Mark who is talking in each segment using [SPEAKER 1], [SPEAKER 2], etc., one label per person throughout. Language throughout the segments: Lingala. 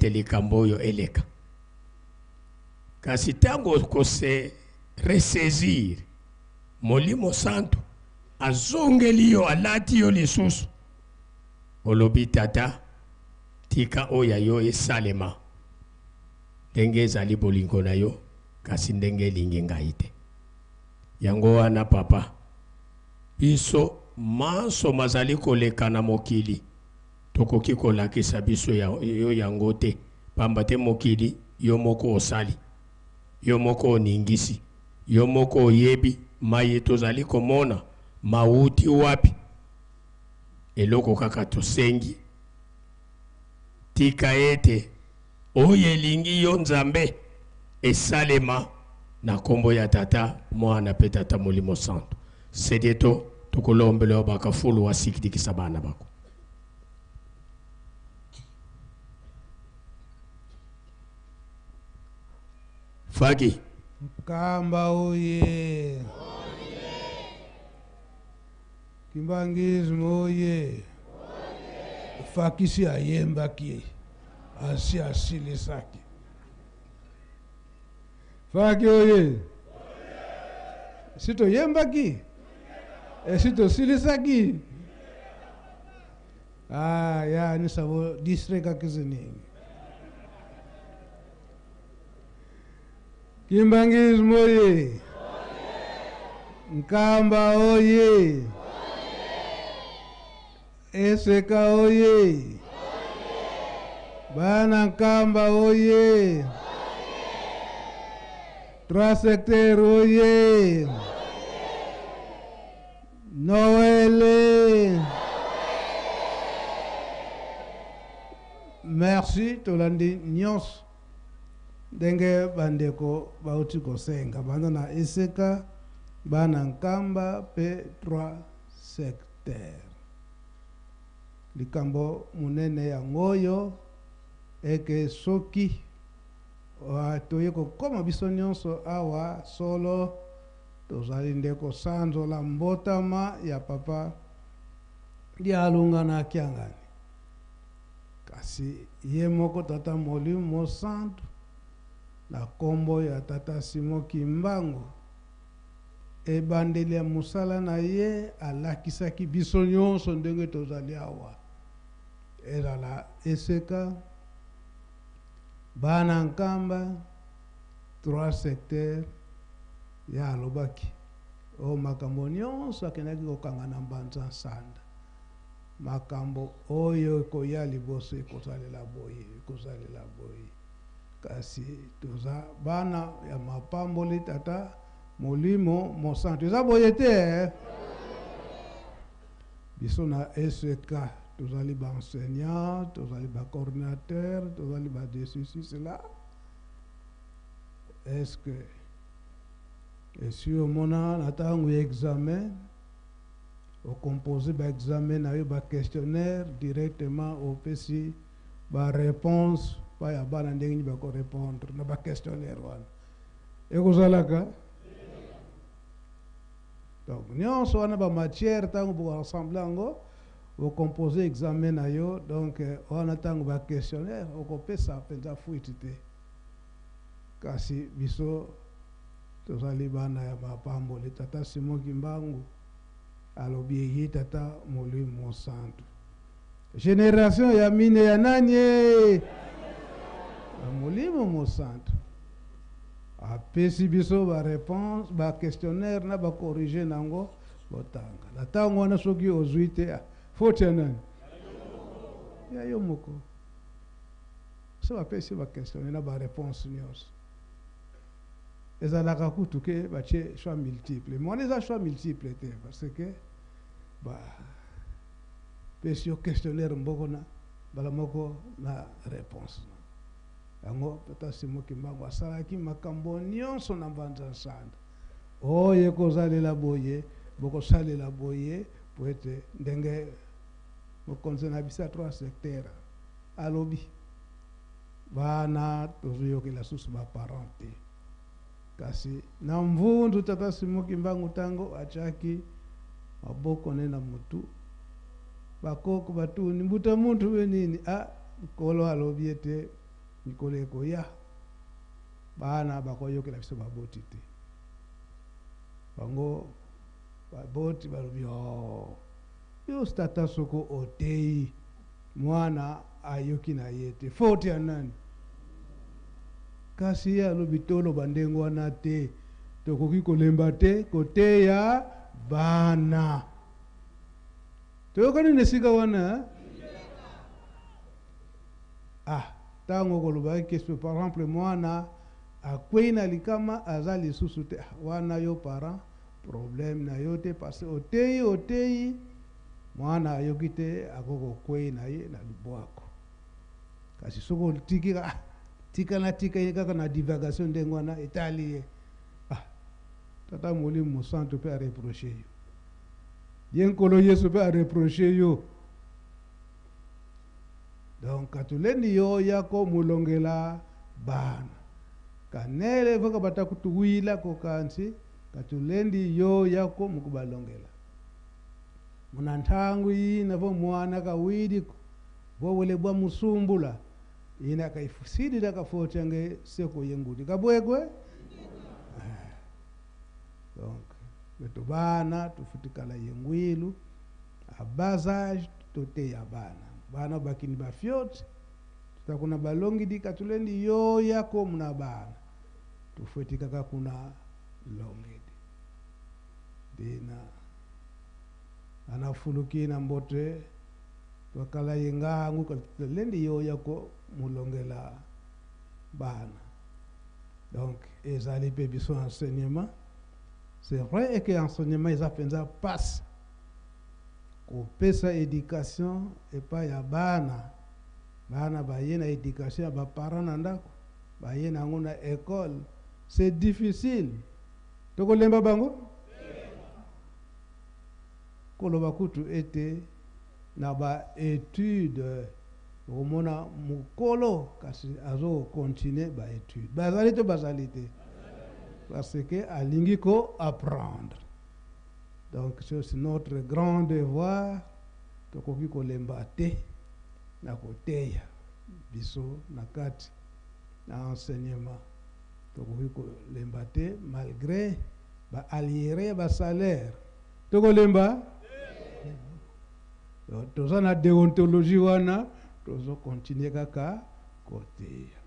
[SPEAKER 1] Ete likambo oyo eleka. Kasi ntango oko se ressaisir, Molimo Santu azongeli yo, alati yo lisusu, olobi, Tata, tika oyo ya yo esalema ndenge ezali bolingo na yo, kasi ndenge elingi ngai te. Yango wana, Papa, biso manso mazali koleka na mokili, Tokoki kolakisa biso ya yo yango te, pamba te mokili yo moko osali, yo moko oningisi, yo moko oyebi maye tozali komona mawuti wapi. Eloko kaka tosengi, tika ete oyo elingi yo Nzambe esalema na kombo ya Tata, Mwana pe Tata Molimo Santu. Sedeto tokolombela yo bakafulu wasikidikisa bana bako. Faki.
[SPEAKER 2] Nkamba oye. Kimbanguisme oye. Fakisi ayembaki asi asilisaki. Faki oye. Si toyembaki? Esi tosilisaki? Ah, ya ni sabo district akiziningi. Kimbanguisme oye. Nkamba oye. Eseka oye. Bana Nkamba oye. Trois secteurs oye. Noël. Merci tolandi nyonso ndenge bandeko bauti kosenga banda na Eseka bana Nkamba pe trois secteurs. Likambo monene yango oyo eke soki toye kokoma biso nyonso awa solo tozali nde kosanzola mbotama ya Papa Dialungana Kiangani. Kasi ye moko Tata Molimo Mosantu na kombo ya Tata Simon Kimbangu, ebandeli ya mosala na ye alakisaki biso nyonso ndenge tozali awa, ezala Eseka, Bana Nkamba, trois secteurs, ye alobaki o makambo nyonso akendaki kokanga na Mbanza Nsanda. Makambo oyo ekoya liboso ekozalela boye, ekozalela boye. Kasi toza bana ya mapamboli Tata Molimo Mosantu. Eza boye te eh? Biso na SEK tozali ba enseignants, tozali ba coordinateurs, tozali ba de ceci cela. Est-ce que esi omona na tango ya examen o composer ba examen na yo ba questionnaire directement opesi ba reponse pa ya bana ndenge nini bako repondre na ba questionnaire wana ekozalaka donc nyonso wana ba matière ntango boko ensemble yango okompose examen na yo donc wana ntango ba questionnaire okopesa mpenza fuite te kasi biso tozali bana ya mapamboli tata Simon Kimbangu alobi eye tata Molimo Mosantu generation ya mine ya nani e ya Molimo Mosantu apesi biso ba reponse ba questionnaire na ba corrige nango botanga na ntango wana soki ozwi te faute ya nani ya yo moko so bapesi ba questionnaire na ba reponse nyonso Ezalaka kutu ke batie choix multiple mais wana eza choix multiple te parce que ba pesi yo questionnaire mboko na mbala moko na reponse na yango. Tata Simon Kimbangu asalaki makambo nionso na Mbanza Nsanda oyo ekozalela boye bokosalela boye po ete ndenge mokonzi na biso ya trois secteurs alobi. Bana tozoyokela susu ba parents te kasi na mvundu tata Simon Kimbangu tango atiaki maboko ne na mutu ba koko batuni mbuta muntu we nini ah Nkolo alobi ete Mikolo ekoya bana bakoyokela biso baboti te. Bango baboti balobi oh, yo tata soko oteyi mwana ayoki na ye te, faute ya nani? Kasi ye alobi toloba ndenge wana te, tokoki kolemba te koteya bana. Toyokani na esika wana? Ah, ntango okolobaki ke par exemple mwana akwei na likama aza lisusu te, ah, wana yo parent problème na yo te, parce que oteyi oteyi mwana ayoki te, akoki kokwei na ye na lubwako. Kasi soki otiki ah, tika na tika ye kaka na divagation ndenge wana etali ye, ah, tata Molimo Mosantu mpe areproche yo, ye Nkolo Yesu mpe areproche yo. Donc katulendi yo yako mulongela bana kanele voka batakutuwila kokansi katulendi yo yako mukubalongela muna ntangu yina vo mwana kawidi vowele bwa musumbula ina kaifusidila kafochange seko yengudi kabwekwe. Donc beto bana tufutikala yengwilu a bas âge toteya bana bana bakini bafiote tutakuna balongidi katulendi yo yako muna bana tufwetikaka kuna longedi dina anafuluki na mbote twakala yengangu katulendi yo yako mulongela bana. Donc ezali pe biso enseignement, c'est vrai que enseignement eza mpenza passe kopesa éducation epai ya bana. Bana baye na éducation ya ba parents na ndako, baye nango na école, c'est difficile. Tokolemba bango koloba kutu ete na ba étude okomona mokolo kasi azo continuer ba étude, bazali to bazali te, parce que alingi ko apprendre. Donc c'est notre grand devoir, tokoki kolemba te na koteya biso na kati na enseignement, tokoki kolemba te malgré ba arriéré ba salaire, tokolemba toza na déontologie wana, tozo continuer kaka koteya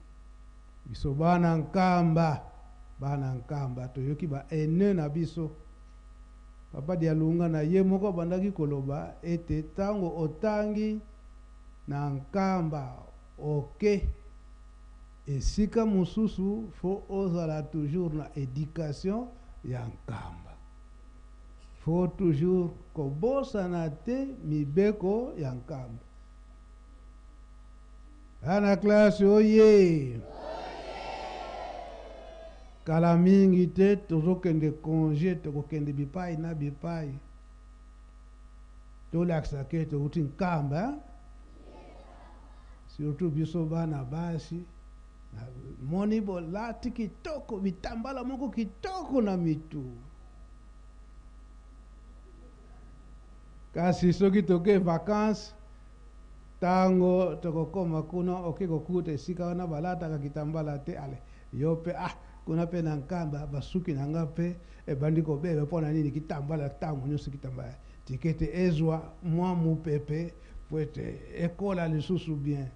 [SPEAKER 2] biso bana nkamba, bana nkamba toyoki ba haineux na biso. Papa Dialunga na ye moko abandaki koloba ete tango otangi na nkamba oke esika mosusu fo ozala toujours na éducation ya nkamba, fo toujours kobosana te mibeko ya nkamba. Ana classe oye kala mingi te tozokende congé, tokokende bipai na bipai, tolakisa ke touti nkamba, surtout biso bana basi moni bolati kitoko bitambala moko kitoko na mitu, kasi soki toke vacances tango tokokoma kuna oke kokuta esika wana balataka kitambala te, ale yo pe ah kuna pe na nkamba basuki na nga pe ebandi kobeba mpona nini kitambala tango nyonso kitambala tikete ezwa mwa mopepe po ete ekola lisusu bien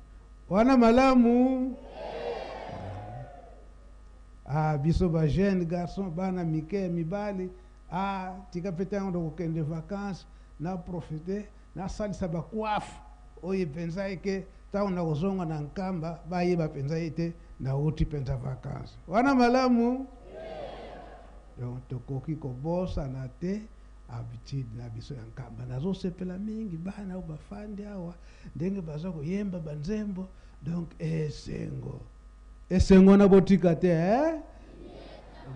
[SPEAKER 2] wana malamu. Ah biso ba jeune garçon bana mike mibali ah tika pe tango tokokende vacances na profiter nasalisa ba coiffe oyo mpenza eke ntango nakozonga na nkamba bayeba mpenza ete nauti mpenza vacances wana malamu. Donc tokoki kobosana te habitude na biso ya nkamba. Nazosepela mingi bana oyo bafandi awa ndenge baza koyemba banzembo, donc esengo esengo na botika te eh?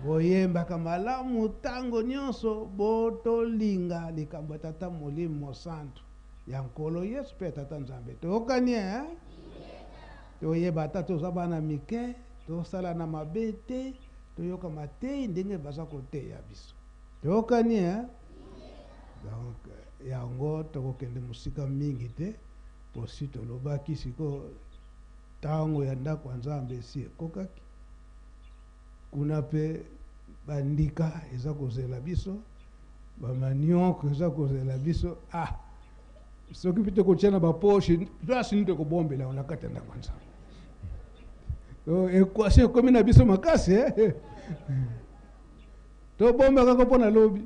[SPEAKER 2] Boyembaka malamu ntango nyonso, botolinga likambo ya tata Molimo Mosantu ya Nkolo Yesu mpe ya tata Nzambe. Toyokani eh? Toyeba ata toza bana mike, tosala na mabe te, toyoka matei ndenge baza koteya biso. Toyokani eh? Donc yango tokokende mosika mingi te, posi tolobaki sikoyo Ntango ya ndako ya Nzambe esi ekokaki. Kuna mpe bandika eza kozela biso, ba manioc eza kozela biso. Ah, soki mpe tokotia na ba poche, place nini tokobombela yango na kati ya ndako ya Nzambe? Donc, equation ekomi na biso makasi, eh? Tobomba kaka mpo na lobi.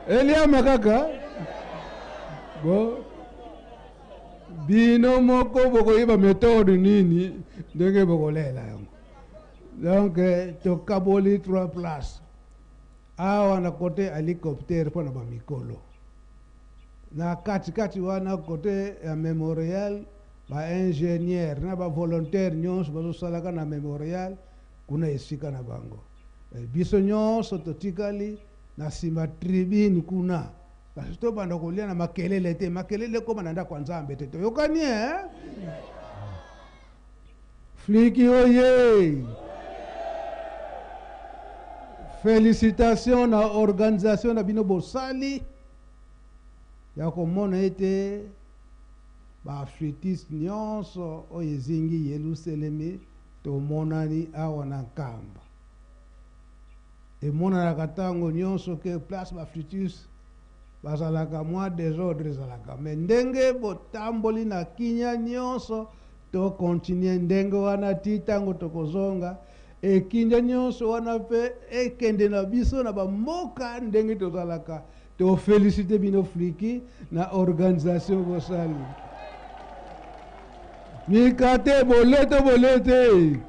[SPEAKER 2] Eliama kaka. Bo bino moko bokoyeba methode nini ndenge bokolela yango. Donc tokaboli 3 places. Awa na kote helicoptère mpo na ba mikolo. Na kati kati wana kote ya memorial ba ingénieur na ba volontaire nyonso bazosalaka na memorial kuna esika na bango. Biso nyonso totikali na sima tribune kuna. Kasi tobanda kolia na makelele te, makelele ekoma na ndako ya Nzambe te. Toyokani eh? Fliki oye! Félicitations na organisation na bino bosali ya komona ete ba flûtistes nyonso oyo ezingi Yelusalemi tomonani awa na Nkamba. Emonanaka tango nyonso ke place ba flûtistes bazalaka mwa desordre ezalaka, mais ndenge botamboli na kimia nyonso, to continuer ndenge wana ti tango tokozonga, ekinja nyonso wana pe ekende na biso na ba mboka ndenge tozalaka. To feliciter bino Fliki na organisation bosali. Mikate bolete bolete.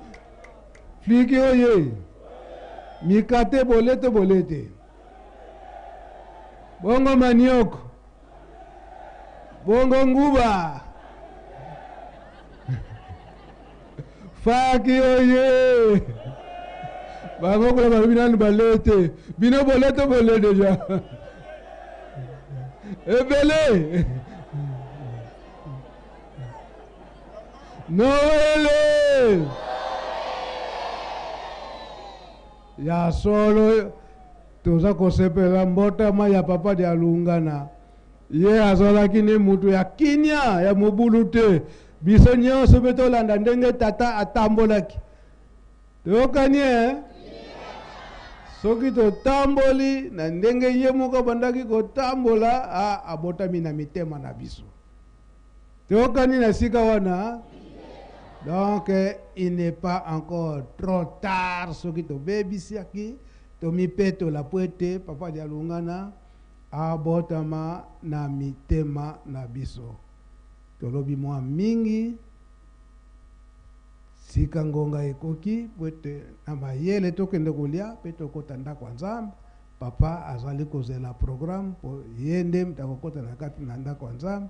[SPEAKER 2] Fliki oye. Mikate bolete bolete. Bongo manioko. Bongo nguba. Faki oye. Bango kuna balobi nanu balete. Bino bolete bole deja. Ebele. Noele. Ya solo toza kosepela mbotama ya papa Dialungana. Ye azalaki ne mutu ya kimia ya mobulu te. Biso nyonso pe tolanda ndenge tata atambolaki. Toyokani eh? Soki totamboli na ndenge ye moko abandaki kotambola, ah, abotami na mitema na biso. Toyokani na sika wana? Donc, il n'est pas encore trop tard soki tobebisaki, tomipetola po ete papa Dialungana abotama na mitema na biso. Tolobi mwa mingi, sika ngonga ekoki po ete na mayele tokende kolia pe tokota ndako ya Nzambe. Papa azali kozela programme po ye nde moto akokota na kati na ndako ya Nzambe.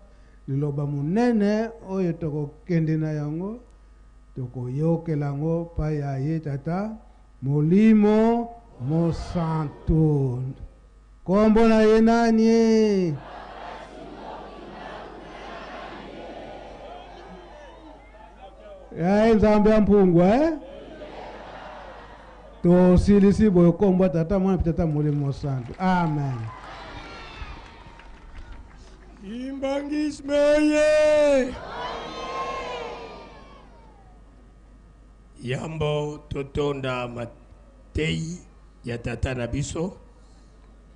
[SPEAKER 2] Liloba monene oyo tokokende na yango, tokoyokela yango pa ya ye Tata Molimo Mosantu. Kombo na ye nani? Ya ye Nzambe ya mpungu, eh? Tosilisi boye kombo ya Tata, Mwana mpe Tata Molimo Mosantu. Amen.
[SPEAKER 1] Kimbanguisme oye! Yambo totonda mateyi ya tata na biso,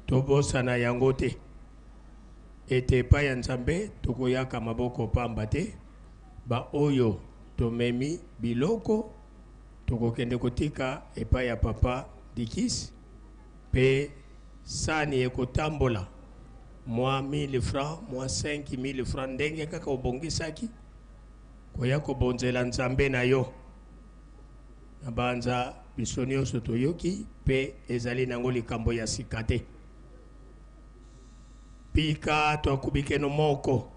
[SPEAKER 1] tobosana yango te ete epai ya Nzambe tokoyaka maboko pamba te. Baoyo tomemi biloko tokokende kotika epai ya papa Dikis, pe sani ekotambola mwa 1000 francs, mwa 5000 francs, ndenge kaka obongisaki koya kobonzela Nzambe na yo. Na banza biso nyonso toyoki pe ezali nango likambo ya sika te. Pika twakubikeno moko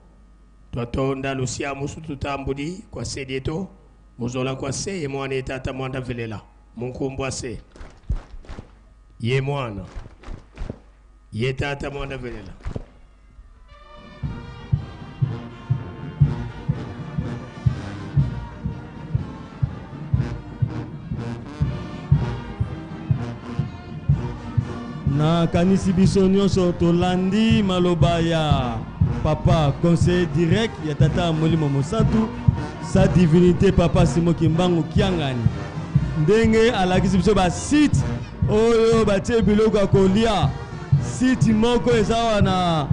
[SPEAKER 1] twatonda lusia musu tutambudi kwa sedieto muzola kwa se ye mwana ye tata mwanda velela munkumbwa se ye mwana ye tata mwanda velela.
[SPEAKER 3] Nakanisi biso nyonso tolandi maloba ya papa conseiller direct ya tata Molimo Mosantu. Sa Divinite Papa Simon Kimbangu Kiangani ndenge alakisi biso ba site oyo batie biloko ya kolia. Site moko eza awa na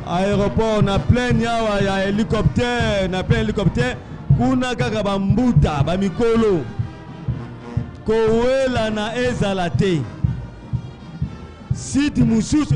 [SPEAKER 3] aéroport na plaine awa ya hélicoptère, na plaine hélicoptère kuna kaka bambuta bamikolo kowelana ezala te. Site mosusu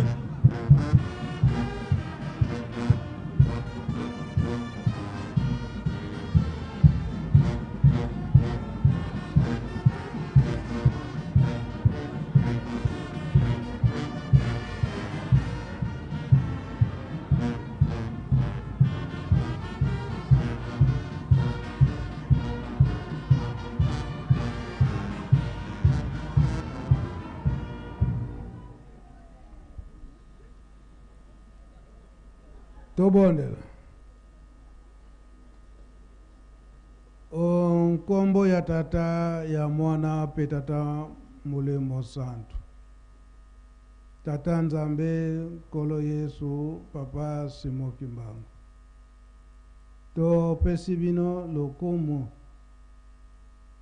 [SPEAKER 2] Tobondela. O nkombo ya Tata, ya Mwana mpe Tata Molimo Santu. Tata Nzambe, Nkolo Yesu, Papa Simon Kimbangu. Topesi bino lokumu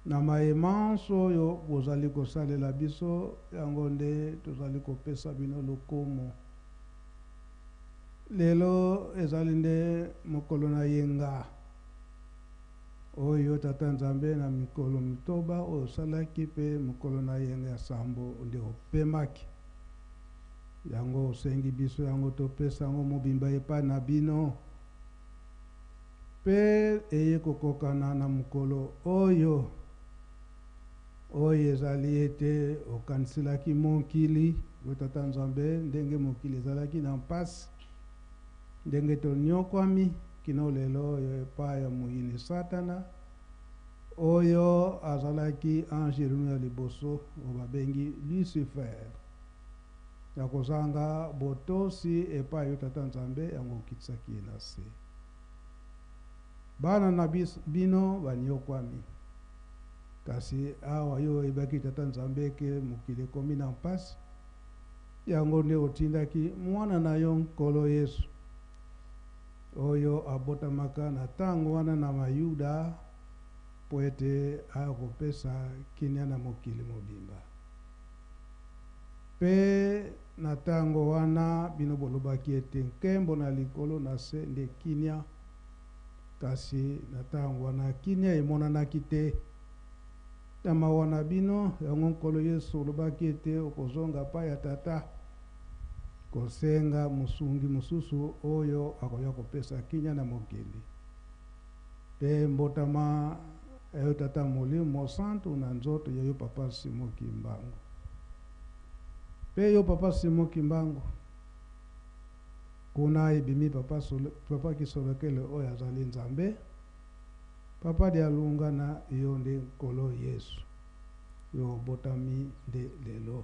[SPEAKER 2] na maye manso oyo bozali kosalela biso, yango nde tozali kopesa bino lokumu. Lelo ezali nde mokolo na yenga oyo Tata Nzambe na mikolo mitoba oyo osalaki, mpe mokolo na yenga ya sambo nde opemaki. Yango osengi biso yango topesa yango mobimba epai na bino, mpe eye kokokana na mokolo oyo oyo ezali ete okaniselaki mokili, yo Tata Nzambe, ndenge mokili ezalaki na mpasi, ndenge tonyokwami kino lelo oyo epai ya moyini Satana, oyo azalaki angelu ya liboso oyo babengi Lucifer, ya kozanga botosi epai yo Tata Nzambe, yango okitisaki ye na se. Bana na bino banyokwami, kasi awa yo oyebaki Tata Nzambe ke mokili ekomi na mpasi, yango nde otindaki mwana na yo Nkolo Yesu, oyo abotamaka na tango wana na Bayuda, mpo ete aya kopesa kimia na mokili mobimba. Mpe na tango wana bino bolobaki ete nkembo na likolo na se nde kimia, kasi na tango wana kimia emonanaki te. Na mawa na bino, yango Nkolo Yesu olobaki ete okozonga epai ya Tata kosenga mosungi mosusu oyo akoya kopesa kimia na mokili. Mpe mbotama ya yo Tata Molimo Mosantu na nzoto ya yo Papa Simon Kimbangu. Mpe yo Papa Simon Kimbangu, kuna ebimi Papa, Papa Kisolokele oyo azali Nzambe, Papa Dialunga na yo nde Nkolo Yesu, yo obotami nde lelo.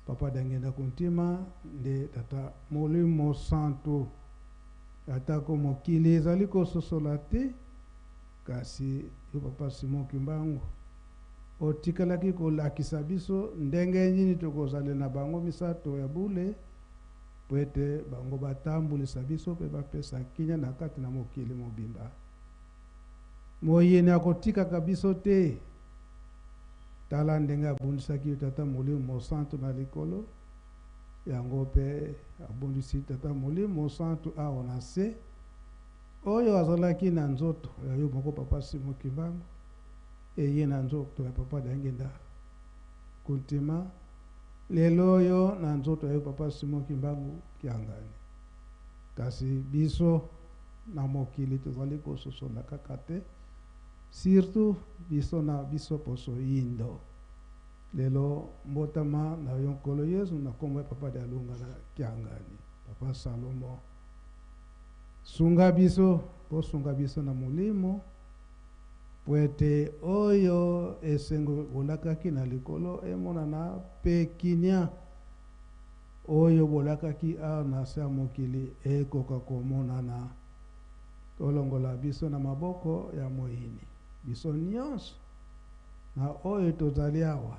[SPEAKER 2] Papa Diangienda Kuntima nde Tata Molimo Santu. Atako mokili ezali kososola te, kasi yo Papa Simon Kimbangu otikalaki kolakisa biso ndenge nini tokozalela na bango misato ya bule, mpo ete bango batambulisa biso mpe bapesa kimia na kati na mokili mobimba. Moyini akotikaka biso te. Tala ndenge abundisaki yo Tata Molimo Mosantu na likolo, yango mpe abundisi Tata Molimo Mosantu awa na se, oyo azalaki na nzoto ya yo moko Papa Simon Kimbangu, eye na nzoto ya Papa Diangienda Kuntima, lelo oyo na nzoto ya yo Papa Simon Kimbangu Kiangani. Kasi biso na mokili tozali kososola kaka te, surtout biso na biso poso yindo. Lelo mbotama na yo Nkolo Yesu na kombo ya Papa Dialunga na Kiangani, Papa Salomo, sunga biso, bosunga biso na molimo, po ete oyo esengo bolakaki na likolo emonana, pe kimia oyo bolakaki awa na se ya mokili ekoka komonana. Olongola biso na maboko ya moyini, biso nyonso na oyo tozali awa,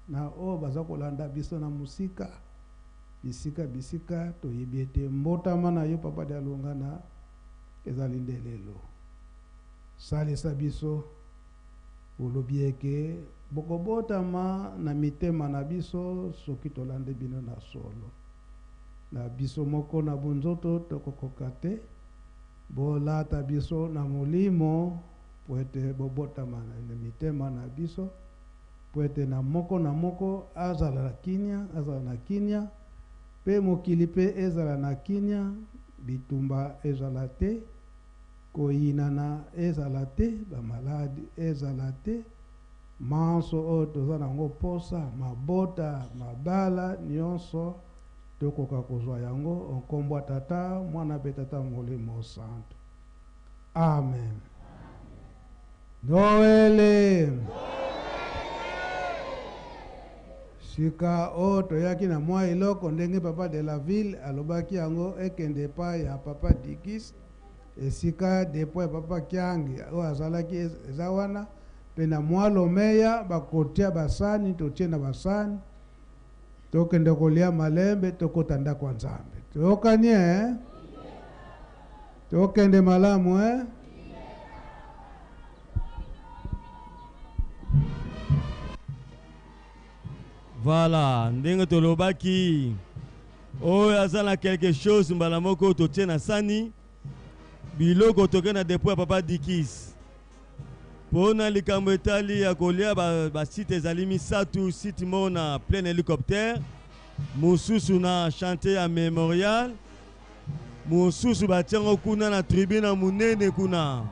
[SPEAKER 2] na oyo baza kolanda biso na mosika, bisika bisika, toyebi ete mbotama na yo Papa Dialungana ezali nde lelo. Salisa biso. Bolobi eke bokobotama na mitema na biso soki tolandi bino na solo. Na biso moko na bonzoto tokokoka te. Bolata biso na Molimo mpo ete bobotama na mitema na biso, mpo ete na moko na moko azala na kimia, azala na kimia, mpe mokili mpe ezala na kimia, bitumba ezala te, koyinana ezala te, bamaladi ezala te, manso oyo toza nango posa, mabota, mabala, nyonso tokoka kozwa yango nkombo ya Tata, Mwana mpe Tata Molimo Santu. Amen. Noele. Sika oyo toyaki na mwa eloko ndenge papa de la ville alobaki yango ekende epai ya papa Dikis, esika depo ya papa Kiangi oyo azalaki eza wana, mpe na mwa lomeya bakotia basani, totie na basani, tokende kolia malembe, tokota ndako ya Nzambe. Toyokani eh? Tokende malamu eh?
[SPEAKER 3] Voilà, ndenge tolobaki oyo aza na quelque chose mbala moko totie na sani biloko toke na depot ya papa Dikis mpo na likambo etali ya kolia basite ba ezali misatu, site moko na plein hélicoptère, mosusu na chantier ya memorial, mosusu batie yango kuna na tribune ya monene kuna.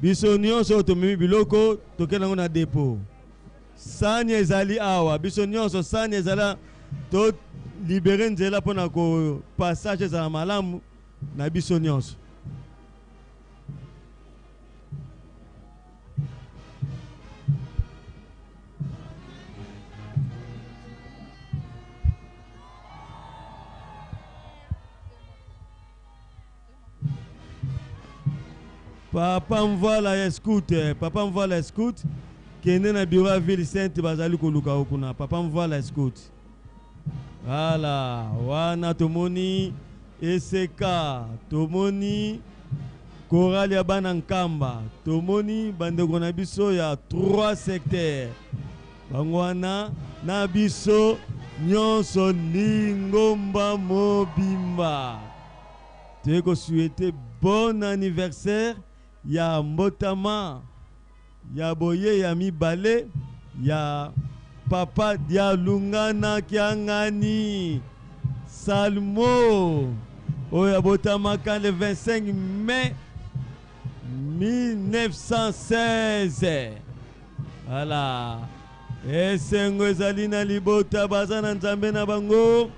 [SPEAKER 3] Biso nyonso oyo tomemi biloko tokende yango na depo. Sani ezali awa, biso nyonso sani ezali, to libere nzela mpo na ko passage ezala malamu na biso nyonso. Papa Mvala ya scout, eh, Papa Mvala ya scout, kende na bureau ya ville sainte bazali koluka yo kuna. Papa Mvala ya scout. Voilà, wana tomoni ECK, tomoni chorale ya bana Nkamba, tomoni bandeko na biso ya 3 secteurs. Bango wana na biso nyonso lingomba mobimba. Toye ko souhaiter bon anniversaire ya mbotama ya boye ya mibale ya papa Dialungana Kiangani Salmo oyo abotamaka le 25 mai 1916. Voilà. Esengo ezali na libota baza na Nzambe na bango.